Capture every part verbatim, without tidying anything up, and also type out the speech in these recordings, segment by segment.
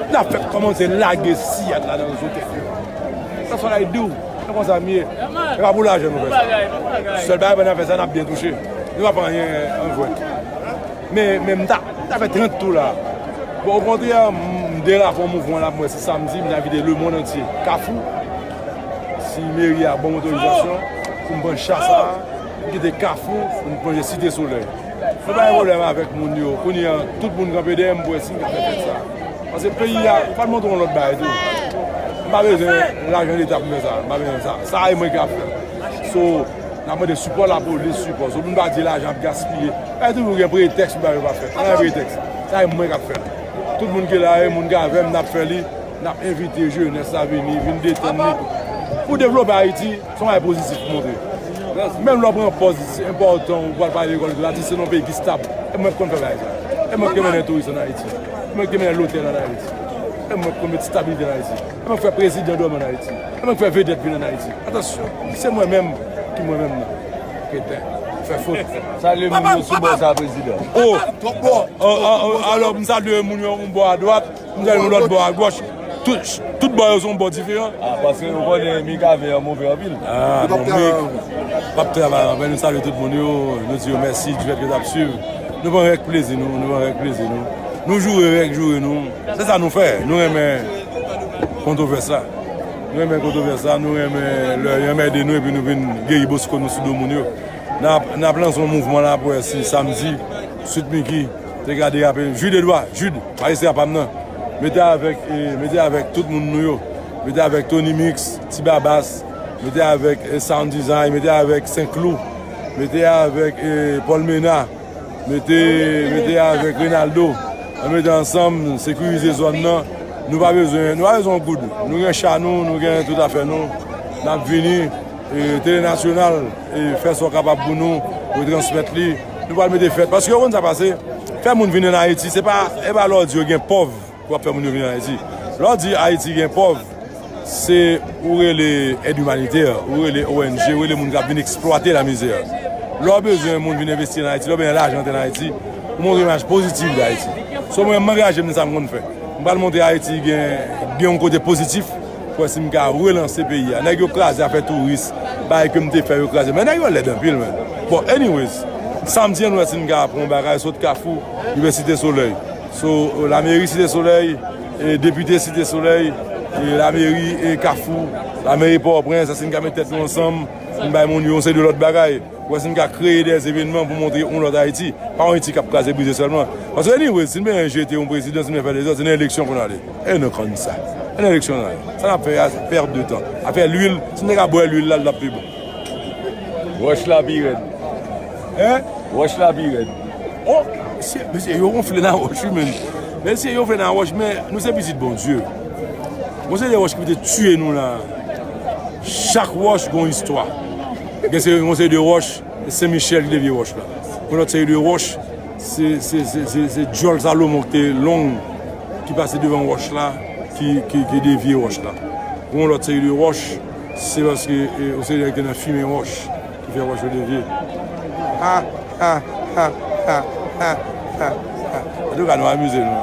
N ap fè kòmanse lage siyat la nan zo tèt yo. That's what I do. Se konsa m ye. E pa pou lajan nou fè sa. Sèl bagay pandan n ap fè sa, n ap byen touche. Nou pa pran anyen an jwèt. Men, men m ta, m ta fè trant tou la. Bon, okontrè, m, m derape yon mouvman la, m wè se samdi, m ta envite lemonn antye. Kafou, si meri a ban m otorizasyon pou m pran cha sa, m kite Kafou, pou m plonje Site Solèy. Nou pa gen pwoblèm avèk moun yo. Kounye a, tout moun kanpe dèyè m pou wè si m ka fè fèt sa. Paske peyi a, fò n montre yon lòt bagay tou. M pa bezwen lajan leta pou m fè sa. M pa bezwen sa. Sa e mwen ki ap fè. So, n ap mande sipò lapolis, sipò. So, pou n pa di lajan ap gaspiye. Bagay toujou gen pretèks pou bagay yo pa fèt. Pa gen pretèks. Sa e mwen k ap fè l. Tout moun ki la, e moun k avè m, n ap fè li. N ap envite jenès la vini, vin detann li. Pou devlope Ayiti, se yon bagay pozitif pou montre. Menm lè w pran pòz enpòtan, ou pral pale lekòl gratis, se nan yon peyi ki stab. E mwen k konn fè bagay sa. E mwen k te mennen touris ann Ayiti. E mwen k te mennen lotèl ann Ayiti. E mwen k konn met stabilite ann Ayiti. E mwen k fè prezidan dòmi ann Ayiti. E mwen k fè vedèt vin ann Ayiti. Atansyon, se mwen menm ki mwen menm nan. Kreten, fè fot. Salye moun yo sou bò sa, prezidan. O, o, o, o, alò, m salye moun yo yon bò adwat. M gade yon lòt bò agòch. Tout, tout bò yo se yon bò diferan. Ah, paske ou konnen Mikave an move anpil. Ah, bon, Mik, m ap travay anpil. Nou salye tout moun yo. Nou di yo mèsi difèt ke n ap swiv. Nou pran rèk plezi nou. Nou pran rèk plezi nou. Nou joure rèk joure nou. Se sa nou fè. Nou renmen kontwovès la. Nou renmen kontwovès la. Nou renmen lè yo anmède nou epi nou vin geri bosko nou sou do moun yo. N ap, n ap lanse yon mouvman la pou wè si samdi, Sweet Micky, te ka derape. Jude Edouard, Jude, majistra pa m nan. Mete avèk, e, mete avèk tout moun nou yo. Mete avèk Tony Mix, Ti Babas. Mete avèk, e, Sound Design. Mete avèk Senk Klou. Mete avèk, e, Paul Mena. Mete, mete avèk Renaldo. Ann mete ansanm, sekirize zòn nan. Nou pa bezwen, nou pa bezwen yon goud. Nou gen cha nou, nou gen tout afè nou. N ap vini. E, Tele Nasyonal, e, fè sa w kapab pou nou, retransmèt li. Nou pral mete fèt. Paske ou konn sa pase, fè moun vin ann Ayiti, se pa, e pa lè w di yo gen pòv pou w ap fè moun yo vin ann Ayiti. Lè w di Ayiti gen pòv, se ou rele èd imanitè, ou rele O N G, ou rele moun k ap vin eksplwate lamizè. Lè w bezwen moun vin envesti ann Ayiti, lè w bezwen lajan antre ann Ayiti, ou montre imaj pozitif de Ayiti. So mwen, m angaje m nan sa m konn fè. M pral montre Ayiti gen, gen yon kote pozitif. Pou wè si m ka relanse peyi a. Nèg yo kraze afè touris, bagay ke m te fè yo kraze. Men nèg yo lèd anpil, men. Bon, anyways, samdi an nou wè si n ka pran yon bagay sot Kafou rive Site Solèy. So, lameri Site Solèy, e depite Site Solèy, e lameri e Kafou, lameri Pòtoprens, si n ka met tèt nou ansanm, pou n bay moun yo yon seri de lòt bagay. Pou wè si n ka kreye de evènman pou montre yon lòt Ayiti. Pa yon Ayiti k ap kraze brize sèlman. Paske anyway, si n bezwen jete yon prezidan, si n bezwen fè dezòd, se nan eleksyon pou n ale. E nou konn sa. E nan eleksyon n ale. Sa n ap fè a, se pèt de tan. Afè lwil, si n te ka bwè lwil la, l t ap pi bon. Wòch la pi rèd. Hein? Wòch la pi rèd. Oh, mesye, mesye, yo gonfle nan wòch, wi, men. Mesye, yo gonfle nan wòch, men nou se pitit Bondye. Bon, se de wòch ki te tiye nou la. Chak wòch gon istwa. Gen se, gon seri de wòch, se Sen Michèl ki te vye wòch la. Gon lòt seri de wòch, se, se, se, se, se djòl Salomon ki te long, ki pase devan wòch la, ki, ki, ki devye wòch la. Gon lòt seri de wòch, se paske, e, gon seri de nèg ki te nan fimen wòch, ki fè wòch yo devye. Ha, ha, ha, ha, ha, ha, ha. Antouka, nou amize nou.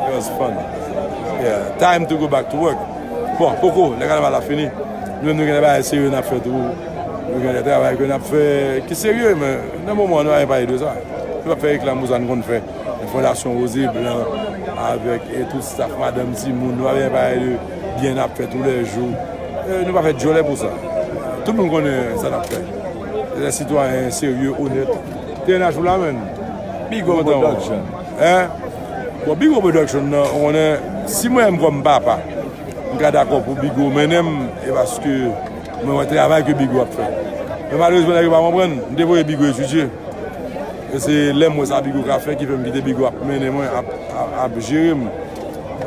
It was fun. Yeah, time to go back to work. Bon, poko, lè kanaval la fini. Nou menm nou gen de bagay serye n ap fè tou. Nou gen de travay ke n ap fè ki serye, men nan moman an, nou pa gen pale de sa. Nou p ap fè reklam pou sa n konn fè. Fondasyon Rose Blanc, avèk, e, tout staff, madanm, timoun, nou pa gen pale de byen n ap fè toulèjou. E, nou pa fè djòlè pou sa. Tout moun konnen sa n ap fè. Se de sitwayen serye, onèt. T N H ou la, menn. Bigo Production. Hein? Bon, Bigo Production nan, ou konnen, si mwen menm kòm papa, m ka dakò pou Bigo mennen m, e paske mwen wè travay ke Bigo ap fè. Men malerezman, nèg yo pa konprann, m te voye Bigo etidye. E se lè m wè sa Bigo ka fè ki fè m kite Bigo ap mennen mwen, ap, ap, ap jere m.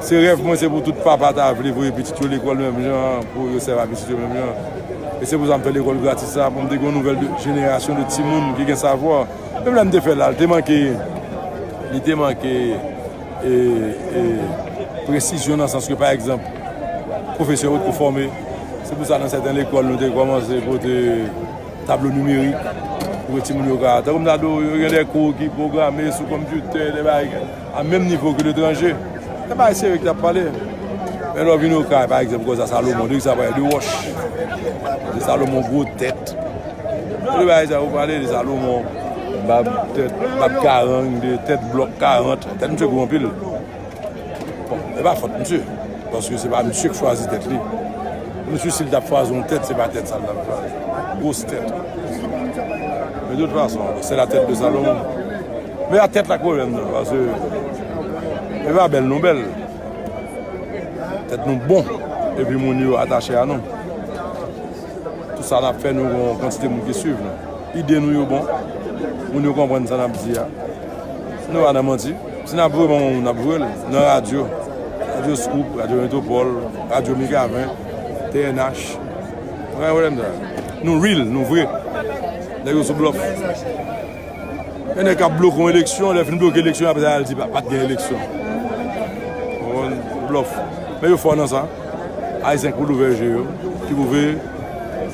Se rèv mwen, se pou tout papa ta vle voye pitit yo lekòl menm jan, pou yo sèvi a pitit yo menm jan. E se pou sa m fè lekòl gratis sa, pou m te gen yon nouvèl de, jenerasyon de timoun ki gen savwa. Menm lè m te fè l la, li te manke, li te manke, e, e, presizyon nan sans ke, pa egzanp, pwofesè yo potko fòme. Se pou sa, nan sèten lekòl, nou te kòmanse pote tablo nimerik, pou ke timoun yo ka, tankou m ta di w, yo gen de kou ki pwograme sou konpitè, de bagay a menm nivo ke letranje. Se bagay serye ki t ap pale. Men lè w vin Okay, pa egzanp, koz a Salomon, de ki sa pale? De wòch. De Salomon gwo tèt. De bagay sa yo pale, de Salomon bab tèt, bab karang, de tèt blòk karant. Tèt misye gwo anpil. Bon, e pa fòt misye, paske se pa misye k chwazi tèt li. Misye, si l t ap chwazi yon tèt, se pa tèt sa l t ap chwazi. Gwos tèt. Men de tout fason, c'est la tête de Salomon. Men a tèt la k pwoblèm nan, paske e pa bèl nou bèl. Tèt nou bon, epi moun yo atache a nou. Tout sa n ap fè, nou gen yon kantite moun ki swiv nou. Ide nou yo bon, moun yo konprann sa n ap di a. Nou pa nan manti. Si n ap voye bon moun, n ap voye l nan radyo. Radyo Scoop, Radyo Metropole, Radyo Mikaven, T N H. Ou konprann sa? Nou real, nou vre. Nèg yo sou blòf. Gen nèg k ap bloke yon eleksyon, lè fin bloke eleksyon, apre sa, y al di pa, pa t gen eleksyon. Ou konprann? Blòf. Men yo fò nan sa. Ayisyen k pou louvè je yo, ki pou veye,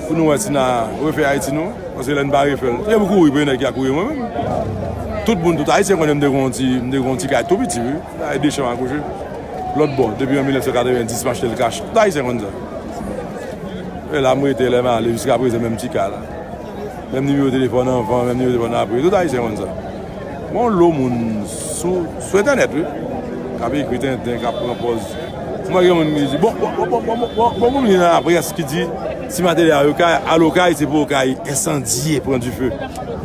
pou nou wè si n a refè Ayiti nou, paske lè n pa refè l, se pou kouri, premye nèg ki a kouri mwen menm. Tout moun, tout Ayisyen konnen m te gen yon ti, m te gen yon ti kay tou piti, wi. Kay de chanm a kouche. Lòt bò, depi an mil nèf san katrevenndis, m achte l kach. Tout Ayisyen konn sa. E la m rete, lè m ale, jiska prezan, menm ti kay la. Menm nimewo telefòn anvan, menm nimewo telefòn apre. Tout Ayisyen konn sa. Gon lo moun sou, sou entènèt, wi, k ap ekri tenten, k ap pran pòz. Mwen gen moun ki di, bon, bon, bon, pou moun ki nan laprès ki di, si Martelly al Okay, al Okay, se pou Okay ensandye, pran dife.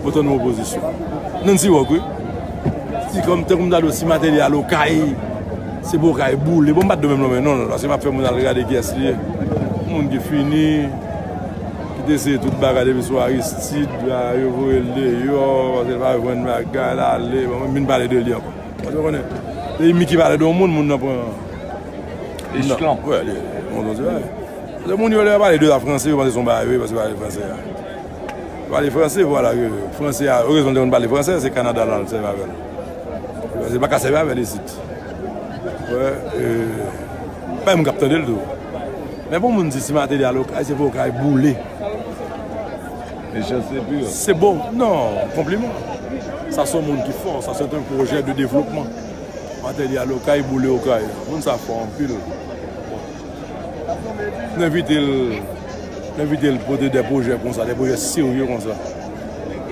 Otan nou opozisyon. Nancy Rock, wi. Si kòm, tankou m ta di w, si Martelly al Okay, se pou Okay boule. Bon, m pa t dwe menm lonmen non l, paske m ap fè moun al gade kiyès li ye. Moun ki fini, ki te eseye tout bagay depi sou Aristide, la, yo voye l deyò, paske l pa jwenn bagay, l ale. Bon, mwen vin pale de li ankò. Paske w konnen, depi Mickey pale de yon moun, moun nan pran echelon. Wè, li, moun nan di, wè. Paske moun yo, lè yo pale de la franse, yo panse se yon bagay, wi, paske yo pale franse a. Yo pale franse, vwala, ke franse a, erezman, te konn pale franse, se Kanada l al sèvi avè l. Paske l pa ka sèvi avè l isit. Wè, e, pa yon moun k ap tande l tou. Men pou moun di si Martelly al Okay, se pou Okay boule. Mechanste pur. Se bon. Non, konpliman. Sa se yon moun ki fò. Sa se yon pwojè de devlopman. Martelly al Okay, boule Okay. Moun sa fò anpil. N envite l, n envite l pote de pwojè konsa, de pwojè serye konsa.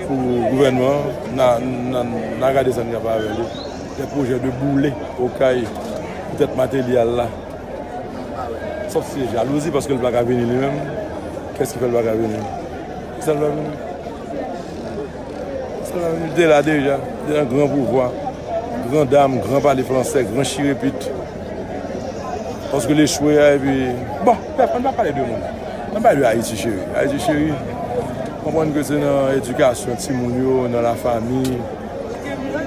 Pou gouvènman an, n a, n a, n a gade sa n ka fè avè li. De pwojè de boule Okay. Poutèt Martelly al la. Sòf se jalouzi paske l pa ka vini li menm. Kiyès ki fè l pa ka vini? Kisa l pa vini? Sa l te la deja, li te nan gran pouvwa, gran dam, gran pale fransè, gran chirepit. Paske l echwe a, epi, bon, brèf, ann pa pale de moun. Ann pale de Ayiti cheri. Ayiti cheri, konprann ke se nan edikasyon timoun yo, nan lafanmi,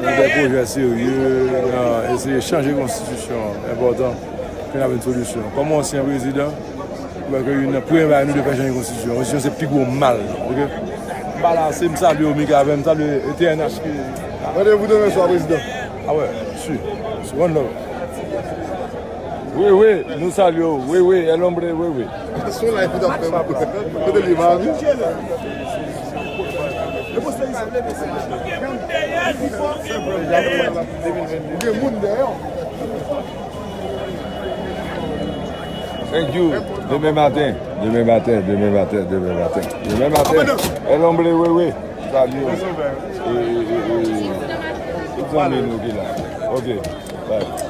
nan de pwojè serye, nan eseye chanje konstitisyon an, enpòtan ke n ap jwenn solisyon. Kòm yon ansyen prezidan, Ou wè ke youn nan premye bagay nou dwe fè chanje konstitisyon. Konstitisyon se pi gwo mal, oke? M pa la ase, m salye w, Mikaven, m salye T N H ki. Randevou demen swa, prezidan. A wè, si. Si, one love. Wi, wi, nou salye w. Wi, wi, El Hombre, wi, wi. Se yon live ki t ap fè. Kote li, Marvin? Gen moun dèyè w. Thank you. Demen maten, demen maten, demen maten, demen maten. Demen maten. El Hombre Wewe. Salye. E, e, e, e. Tout zanmi nou ki la. Ok. Bye.